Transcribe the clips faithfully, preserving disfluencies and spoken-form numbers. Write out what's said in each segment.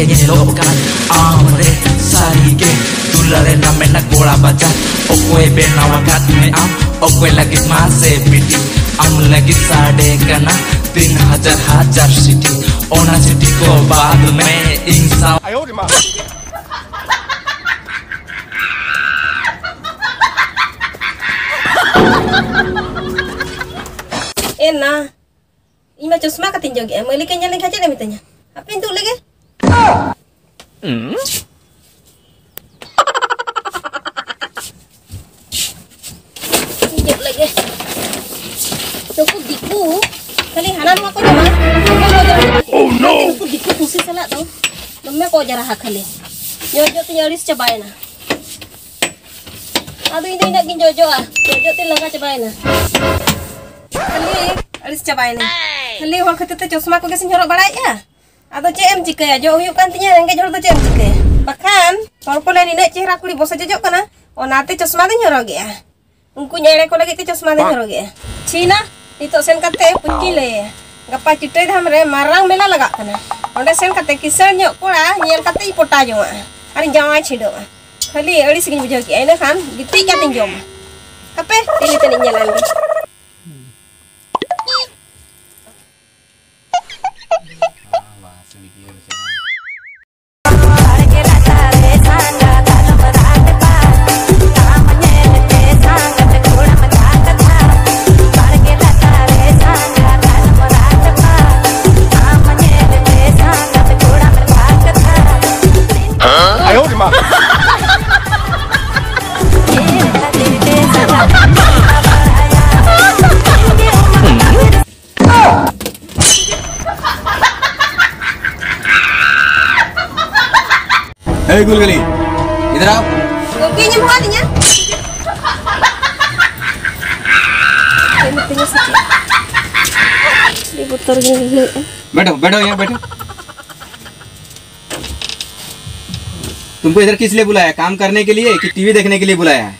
ᱧᱮᱞᱚᱜ ᱠᱟᱱ ᱟᱢ ᱨᱮ ᱥᱟᱹᱨᱤ ᱜᱮ ᱫᱩᱞᱟᱹᱲ ᱨᱮᱱᱟᱜ ᱢᱮᱱᱟᱜ ᱜᱚᱲᱟ ᱵᱟᱡᱟᱨ᱾ ᱚᱠᱚᱭ ᱵᱮᱱᱟᱣ ᱟᱠᱟᱫ ᱢᱮ ᱟᱢ? ᱚᱠᱚᱭ ᱞᱟᱹᱜᱤᱫ ᱢᱟᱥᱮ ᱵᱤᱴᱤ? ᱟᱢ ᱞᱟᱹᱜᱤᱫ ᱥᱟᱰᱮ ᱠᱟᱱᱟ ᱛᱤᱱ ᱦᱟᱡᱟᱨ ᱦᱟᱡᱟᱨ ᱥᱤᱴᱤ᱾ ᱚᱱᱟ ᱥᱤᱴᱤ ᱠᱚ ᱵᱟᱫ ᱢᱮ ᱤᱧ ᱥᱟᱶ᱾ ᱮᱱᱟ᱾ ᱤᱧ ᱢᱟ ᱪᱚᱥᱢᱟ ᱠᱟᱛᱮᱧ ᱡᱚᱜᱮᱜᱼᱟ, ᱢᱟᱹᱞᱤᱠᱮ ᱧᱮᱞ ᱞᱮᱱᱠᱷᱟᱱ ᱪᱮᱫ ᱮ ᱢᱤᱛᱟᱹᱧᱟ? ᱦᱟᱯᱮᱧ ᱛᱩᱫ ᱞᱮᱜᱮ᱾ ᱤᱧ ᱡᱚᱜ ᱞᱮᱜᱮ᱾ ᱱᱩᱠᱩ ᱫᱤᱠᱩ ᱠᱷᱟᱹᱞᱤ ᱦᱟᱱᱟ ᱱᱚᱣᱟ ᱠᱚ ᱡᱚᱢᱟ᱾ ᱱᱩᱠᱩ ᱫᱤᱠᱩ ᱯᱩᱥᱤ ᱥᱟᱞᱟᱜ ᱫᱚ ᱫᱚᱢᱮ ᱠᱚ ᱚᱡᱽᱨᱟᱦᱟ ᱠᱷᱟᱹᱞᱤ᱾ ᱧᱚᱜ ᱡᱚᱜ ᱛᱤᱧ ᱟᱹᱲᱤᱥ ᱪᱟᱵᱟᱭᱮᱱᱟ᱾ ᱟᱫᱚ ᱤᱧ ᱫᱚ ᱤᱱᱟᱹᱜ ᱜᱤᱧ ᱡᱚᱡᱚᱜᱼᱟ, ᱡᱚᱡᱚᱜ ᱛᱮ ᱞᱟᱸᱜᱟ ᱪᱟᱵᱟᱭᱮᱱᱟ᱾ ᱠᱷᱟᱹᱞᱤ ᱟᱹᱲᱤᱥ ᱪᱟᱵᱟᱭᱮᱱᱟ᱾ ᱠᱷᱟᱹᱞᱤ ᱦᱚᱲ ᱠᱷᱟᱹᱛᱤᱨ ᱛᱮ ᱪᱚᱥᱢᱟ ᱠᱚᱜᱮ ᱥᱮᱧ ᱦᱚᱨᱚᱜ ᱵᱟᱲᱟᱭᱮᱫᱼᱟ᱾ ᱟᱫᱚ ᱪᱮᱫ ᱮᱢ ᱪᱤᱠᱟᱹᱭᱟ, ᱡᱚᱜ ᱦᱩᱭᱩᱜ ᱠᱟᱱ ᱛᱤᱧᱟᱹ, ᱨᱮᱸᱜᱮᱡ ᱦᱚᱲ ᱫᱚ ᱪᱮᱫ ᱮᱢ ᱪᱤᱠᱟᱹᱭᱟ? ᱵᱟᱠᱷᱟᱱ ᱦᱚᱲ ᱠᱚ ᱞᱟᱹᱭᱟ ᱱᱤᱱᱟᱹᱜ ᱪᱮᱦᱨᱟ ᱠᱩᱲᱤ ᱵᱚᱥᱮ ᱡᱚᱡᱚᱜ ᱠᱟᱱᱟ, ᱚᱱᱟᱛᱮ ᱪᱚᱥᱢᱟ ᱫᱚᱧ ᱦᱚᱨᱚᱜᱮᱜᱼᱟ᱾ ᱩᱱᱠᱩᱧ ᱮᱲᱮ ᱠᱚ ᱞᱟᱹᱜᱤᱫ ᱛᱮ ᱪᱚᱥᱢᱟ ᱫᱚᱧ ᱦᱚᱨᱚᱜᱮᱜᱼᱟ᱾ ᱪᱷᱤ ᱱᱟ, ᱱᱤᱛᱚᱜ ᱥᱮᱱ ᱠᱟᱛᱮ ᱯᱩᱪᱤᱧ ᱞᱟᱹᱭᱟ᱾ ᱜᱟᱯᱟ ᱪᱤᱴᱟᱹᱭ ᱫᱷᱟᱢ ᱨᱮ ᱢᱟᱨᱟᱝ ᱢᱮᱞᱟ ᱞᱟᱜᱟᱜ ᱠᱟᱱᱟ, ᱚᱸᱰᱮ ᱥᱮᱱ ᱠᱟᱛᱮ ᱠᱤᱥᱟᱹᱬ ᱧᱚᱜ ᱠᱚᱲᱟ ᱧᱮᱞ ᱠᱟᱛᱮ ᱤᱧ ᱯᱚᱴᱟᱣ ᱡᱚᱝᱟᱜᱼᱟ ᱟᱨᱤᱧ ᱡᱟᱶᱟᱭ ᱪᱷᱤᱰᱟᱹᱜᱼᱟ᱾ ᱠᱷᱟᱹᱞᱤ ᱟᱹᱲᱤᱥ ᱜᱤᱧ ᱵᱩᱡᱷᱟᱹᱣ ᱠᱮᱜᱼᱟ, ᱤᱱᱟᱹ ᱠᱷᱟᱱ ᱜᱤᱛᱤᱡ ᱠᱟᱛᱮᱧ ᱡᱚᱢᱟ᱾ ᱦᱟᱯᱮ ᱛᱤᱱᱤ ᱛᱟᱹᱱᱤᱡ ᱧᱮᱞ ᱞᱮᱱ ᱜᱮ᱾ ए गुलगुली, इधर आओ। ᱜᱚᱢᱠᱮ, ᱧᱮᱞ ᱦᱚᱣᱟ ᱞᱤᱧᱟ? ᱪᱮᱫ ᱢᱤᱛᱟᱹᱧᱟ ᱥᱮ ᱪᱮᱫ? ᱟᱹᱰᱤ ᱵᱚᱛᱚᱨ ᱜᱤᱧ ᱵᱩᱡᱷᱟᱹᱣᱮᱫᱼᱟ᱾ बैठो, बैठो, यहाँ बैठो। तुमको इधर किस लिए बुलाया? काम करने के लिए कि टीवी देखने के लिए बुलाया है?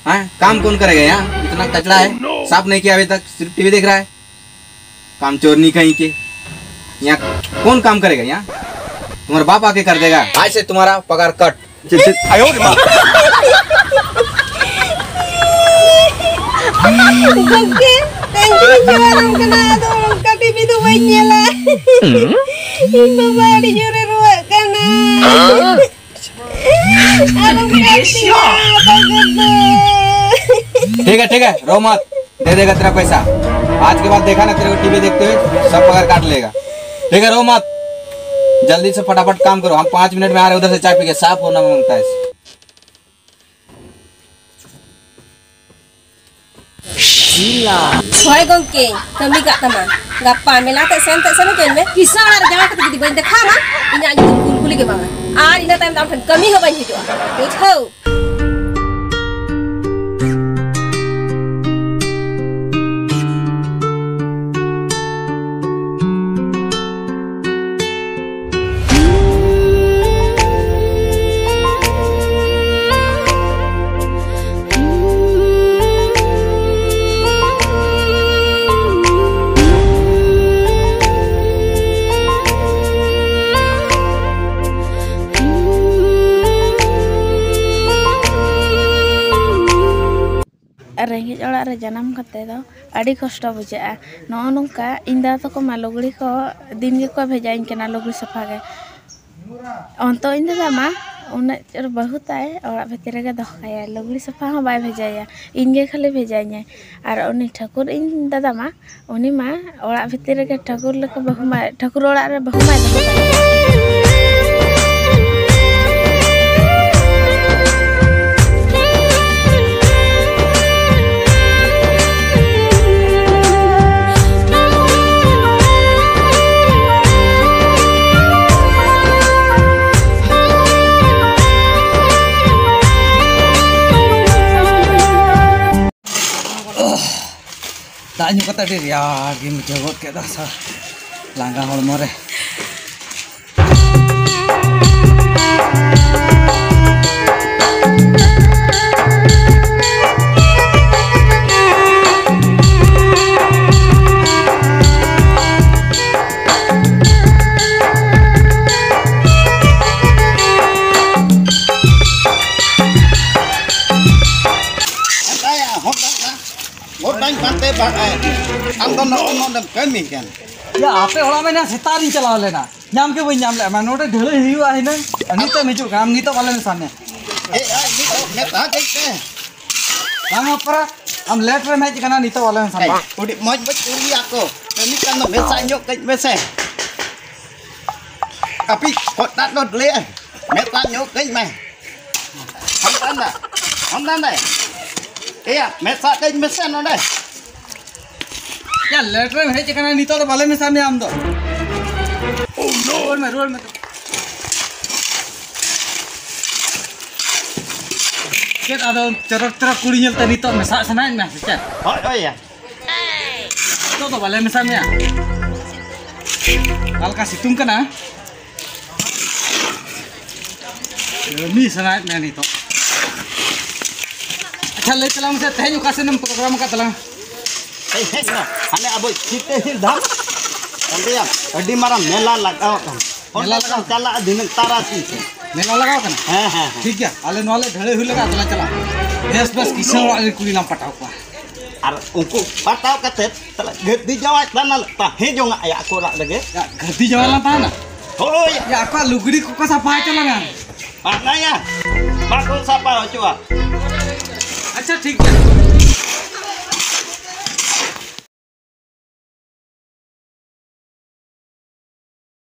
हाँ, काम कौन करेगा यहाँ? इतना कचरा है, साफ नहीं किया अभी तक, सिर्फ टीवी देख रहा है। कामचोरनी कहीं के। यहाँ कौन काम करेगा यहाँ? तुम्हारा बाप आके कर देगा। आज से तुम्हारा पगार कट। ᱪᱮᱫ, ᱪᱮᱫ? ᱜᱚᱢᱠᱮ, ᱛᱮᱦᱮᱧ ᱠᱷᱚᱱᱤᱧ ᱪᱟᱞᱟᱜ ᱠᱟᱱᱟ, ᱟᱫᱚ ᱚᱱᱠᱟ ᱴᱤᱵᱷᱤ ᱫᱚ ᱵᱟᱹᱧ ᱧᱮᱞᱟ᱾ ᱤᱧ ᱵᱟᱵᱟ ᱟᱹᱰᱤ ᱡᱳᱨᱮ ᱨᱩᱣᱟᱹᱜ ᱠᱟᱱᱟ᱾ ᱟᱨ ᱚᱱᱠᱟ ᱴᱤᱵᱷᱤ ᱵᱟᱵᱟ ᱫᱚ᱾ ठीक है, ठीक है, रो मत। दे देगा तेरा पैसा। आज के बाद देखा ना तेरे को टीवी देखते हुए, सब पगार काट लेगा। ठीक है, रो मत, जल्दी से फटाफट काम करो। हम पाँच मिनट में आ रहे हैं उधर से चाय पी के, साफ होना मांगता है। ᱦᱳᱭ ᱜᱚᱢᱠᱮ, ᱠᱟᱹᱢᱤ ᱠᱟᱜ ᱛᱟᱢᱟ᱾ ᱜᱟᱯᱟ ᱢᱮᱞᱟ ᱛᱮ ᱥᱮᱱ ᱛᱮ ᱥᱮᱱ ᱦᱚᱪᱚᱧ ᱢᱮ᱾ ᱠᱤᱥᱟᱹᱬ ᱟᱨ ᱡᱟᱶᱟᱭ ᱠᱟᱛᱮ ᱡᱩᱫᱤ ᱵᱟᱹᱧ ᱫᱮᱠᱷᱟᱣ ᱟᱢᱟ, ᱤᱧᱟᱹᱜ ᱧᱩᱛᱩᱢ ᱜᱩᱞᱜᱩᱞᱤ ᱜᱮ ᱵᱟᱝᱟ᱾ ᱟᱨ ᱤᱱᱟᱹ ᱛᱟᱭᱚᱢ ᱫᱚ ᱟᱢ ᱴᱷᱮᱱ ᱠᱟᱹᱢᱤ ᱦᱚᱸ ᱵᱟᱹᱧ ᱦᱤᱡᱩᱜᱼᱟ, ᱵᱩᱡᱷᱟᱹᱣ? ᱨᱮᱸᱜᱮᱡ ᱚᱲᱟᱜ ᱨᱮ ᱡᱟᱱᱟᱢ ᱠᱟᱛᱮ ᱫᱚ ᱟᱹᱰᱤ ᱠᱚᱥᱴᱚ ᱵᱩᱡᱷᱟᱹᱜᱼᱟ᱾ ᱱᱚᱜᱼᱚ ᱱᱚᱝᱠᱟ ᱤᱧ ᱫᱟᱫᱟ ᱛᱟᱠᱚ ᱢᱟ ᱞᱩᱜᱽᱲᱤ ᱠᱚ ᱫᱤᱱ ᱜᱮᱠᱚ ᱵᱷᱮᱡᱟᱧ ᱠᱟᱱᱟ, ᱞᱩᱜᱽᱲᱤ ᱥᱟᱯᱷᱟ ᱜᱮ᱾ ᱚᱱᱛᱚ ᱤᱧ ᱫᱟᱫᱟ ᱢᱟ ᱩᱱᱟᱹᱜ ᱪᱚᱨ ᱵᱟᱹᱦᱩ ᱛᱟᱭ, ᱚᱲᱟᱜ ᱵᱷᱤᱛᱤᱨ ᱨᱮᱜᱮ ᱫᱚᱦᱚ ᱠᱟᱭᱟᱭ, ᱞᱩᱜᱽᱲᱤ ᱥᱟᱯᱷᱟ ᱦᱚᱸ ᱵᱟᱭ ᱵᱷᱮᱡᱟᱭᱟ, ᱤᱧ ᱜᱮ ᱠᱷᱟᱹᱞᱤ ᱵᱷᱮᱡᱟᱧᱟᱭ᱾ ᱟᱨ ᱩᱱᱤ ᱴᱷᱟᱹᱠᱩᱨ ᱤᱧ ᱫᱟᱫᱟ ᱢᱟ, ᱩᱱᱤ ᱢᱟ ᱚᱲᱟᱜ ᱵᱷᱤᱛᱤᱨ ᱨᱮᱜᱮ ᱴᱷᱟᱹᱠᱩᱨ ᱞᱮᱠᱟ ᱵᱟᱹᱦᱩ ᱢᱟᱭ, ᱴᱷᱟᱹᱠᱩᱨ ᱚᱲᱟᱜ ᱨᱮ ᱵᱟᱹᱦᱩ ᱢᱟᱭ ᱫᱚᱦᱚ ᱠᱟᱭᱟ᱾ ᱫᱟᱜ ᱧᱩ ᱠᱟᱛᱮ ᱟᱹᱰᱤ ᱨᱮᱭᱟᱲ ᱜᱮᱧ ᱵᱩᱡᱷᱟᱹᱣ ᱜᱚᱫ ᱠᱮᱫᱟ ᱥᱟᱨ, ᱞᱟᱸᱜᱟ ᱦᱚᱲᱢᱚ ᱨᱮ᱾ ᱱᱚᱰᱮᱢ ᱠᱟᱹᱢᱤ ᱠᱟᱱ? ᱭᱟ, ᱟᱯᱮ ᱚᱲᱟᱜ ᱢᱟ ᱮᱱᱟᱝ ᱥᱮᱛᱟᱜ ᱨᱤᱧ ᱪᱟᱞᱟᱣ ᱞᱮᱱᱟ, ᱧᱟᱢ ᱜᱮ ᱵᱟᱹᱧ ᱧᱟᱢ ᱞᱮᱫ ᱢᱟ᱾ ᱱᱚᱰᱮ ᱰᱷᱟᱹᱞᱟᱹᱭ ᱦᱩᱭᱩᱜᱼᱟ ᱦᱤᱱᱟᱹᱝ, ᱟᱨ ᱱᱤᱛᱚᱜ ᱮᱢ ᱦᱤᱡᱩᱜ ᱠᱟᱱᱟ, ᱟᱢ ᱱᱤᱛᱚᱜ ᱵᱟᱞᱮ ᱢᱮᱥᱟ ᱢᱮᱭᱟ᱾ ᱮ, ᱟᱭ, ᱱᱤᱛᱚᱜ ᱢᱮᱛᱟ ᱫᱮᱡ ᱯᱮ᱾ ᱵᱟᱝ ᱵᱟᱯᱨᱟ, ᱟᱢ ᱞᱮᱴ ᱨᱮᱢ ᱦᱮᱡ ᱟᱠᱟᱱᱟ, ᱱᱤᱛᱚᱜ ᱵᱟᱞᱮ ᱢᱮᱥᱟ ᱢᱮᱭᱟ᱾ ᱟᱹᱰᱤ ᱢᱚᱡᱽ ᱢᱚᱡᱽ ᱠᱩᱲᱤᱭᱟ ᱠᱚ, ᱠᱟᱹᱢᱤ ᱠᱟᱱ ᱫᱚ ᱢᱮᱥᱟ ᱧᱚᱜ ᱠᱟᱹᱡ ᱢᱮᱥᱮ᱾ ᱟᱯᱮ ᱠᱚᱴᱟ ᱫᱚ ᱞᱟᱹᱭ ᱢᱮᱥᱟ ᱧᱚᱜ ᱠᱟᱹᱡ ᱢᱮ᱾ ᱦᱟᱢᱫᱟᱱᱫᱟ, ᱦᱟᱢᱫᱟᱱᱫᱟ᱾ ᱮᱭᱟ, ᱢᱮᱥᱟ ᱠᱟᱹᱡ ᱢᱮᱥᱮ ᱱᱚᱰᱮ᱾ ᱭᱟ, ᱞᱮᱴ ᱨᱮᱢ ᱦᱮᱡ ᱟᱠᱟᱱᱟ, ᱱᱤᱛᱚᱜ ᱫᱚ ᱵᱟᱞᱮ ᱢᱮᱥᱟ ᱢᱮᱭᱟ ᱟᱢ ᱫᱚ᱾ ᱨᱩᱣᱟᱹᱲ ᱢᱮ, ᱨᱩᱣᱟᱹᱲ ᱢᱮ᱾ ᱪᱮᱫ ᱟᱫᱚ ᱪᱚᱨᱚᱠ ᱪᱚᱨᱚᱠ ᱠᱩᱲᱤ ᱧᱮᱞᱛᱮ ᱱᱤᱛᱚᱜ ᱢᱮᱥᱟᱜ ᱥᱟᱱᱟᱭᱮᱫ ᱢᱮᱭᱟ ᱥᱮ ᱪᱮᱫ? ᱦᱳᱭ, ᱦᱳᱭ, ᱭᱟ᱾ ᱱᱤᱛᱚᱜ ᱫᱚ ᱵᱟᱞᱮ ᱢᱮᱥᱟ ᱢᱮᱭᱟ᱾ ᱚᱠᱟ ᱞᱮᱠᱟ ᱥᱤᱛᱩᱝ ᱠᱟᱱᱟ᱾ ᱠᱟᱹᱢᱤ ᱥᱟᱱᱟᱭᱮᱫ ᱢᱮᱭᱟ ᱱᱤᱛᱚᱜ᱾ ᱟᱪᱪᱷᱟ, ᱞᱟᱹᱭ ᱛᱟᱞᱟᱝ ᱢᱮᱥᱮ, ᱛᱮᱦᱮᱧ ᱚᱠᱟ ᱥᱮᱱ ᱮᱢ ᱯᱨᱳᱜᱨᱟᱢ ᱟᱠᱟᱫ ᱛᱟᱞᱟᱝ? ᱦᱮᱡ, ᱦᱮᱡ ᱱᱟ᱾ ᱦᱟᱱᱮ ᱟᱵᱚ ᱪᱷᱤᱛᱟᱹ ᱦᱤᱞ ᱫᱷᱟᱢ᱾ ᱚᱸᱰᱮ ᱟᱹᱰᱤ ᱢᱟᱨᱟᱝ ᱢᱮᱞᱟ ᱞᱟᱜᱟᱣ ᱟᱠᱟᱱᱟ᱾ ᱢᱮᱞᱟ ᱚᱸᱰᱮ ᱞᱟᱜᱟᱣ ᱪᱟᱞᱟᱜᱼᱟ ᱫᱷᱤᱱᱟᱹᱝ ᱛᱟᱨᱟᱥᱤᱧ ᱥᱮᱫ᱾ ᱢᱮᱞᱟ ᱞᱟᱜᱟᱣ ᱠᱟᱱᱟ? ᱦᱮᱸ, ᱦᱮᱸ, ᱦᱮᱸ᱾ ᱴᱷᱤᱠ ᱜᱮᱭᱟ, ᱟᱞᱮ ᱱᱚᱣᱟ ᱞᱮ ᱰᱷᱟᱹᱲᱟᱹᱭ ᱦᱩᱭ ᱞᱮᱠᱟ ᱛᱚᱞᱟ ᱪᱟᱞᱟᱜᱼᱟ᱾ ᱵᱮᱥ, ᱵᱮᱥ, ᱠᱤᱥᱟᱹᱬ ᱚᱲᱟᱜ ᱨᱮᱱ ᱠᱩᱲᱤ ᱞᱟᱝ ᱯᱟᱴᱟᱣ ᱠᱚᱣᱟ᱾ ᱟᱨ ᱩᱱᱠᱩ ᱯᱟᱴᱟᱣ ᱠᱟᱛᱮ ᱛᱟᱦᱞᱮ ᱜᱟᱹᱫᱤ ᱡᱟᱶᱟᱭ ᱛᱟᱦᱮᱱᱟ, ᱛᱟᱦᱮᱸ ᱡᱚᱝᱟᱜ ᱟᱭᱟ ᱟᱠᱚ ᱚᱲᱟᱜ ᱨᱮᱜᱮ᱾ ᱭᱟ, ᱜᱟᱹᱫᱤ ᱡᱟᱶᱟᱭ ᱞᱟᱝ ᱛᱟᱦᱮᱱᱟ? ᱦᱳᱭ᱾ ᱭᱟ, ᱟᱠᱚᱣᱟᱜ ᱞᱩᱜᱽᱲᱤ ᱠᱚᱠᱚ ᱥᱟᱯᱷᱟ ᱦᱚᱪᱚ ᱞᱟᱝᱟ᱾ ᱵᱟᱝᱟᱭᱟ, ᱵᱟᱠᱚ ᱥᱟᱯᱷᱟ ᱦᱚᱪᱚᱣᱟ᱾ ᱟᱪᱪᱷᱟ, ᱴᱷᱤᱠ ᱜᱮᱭᱟ᱾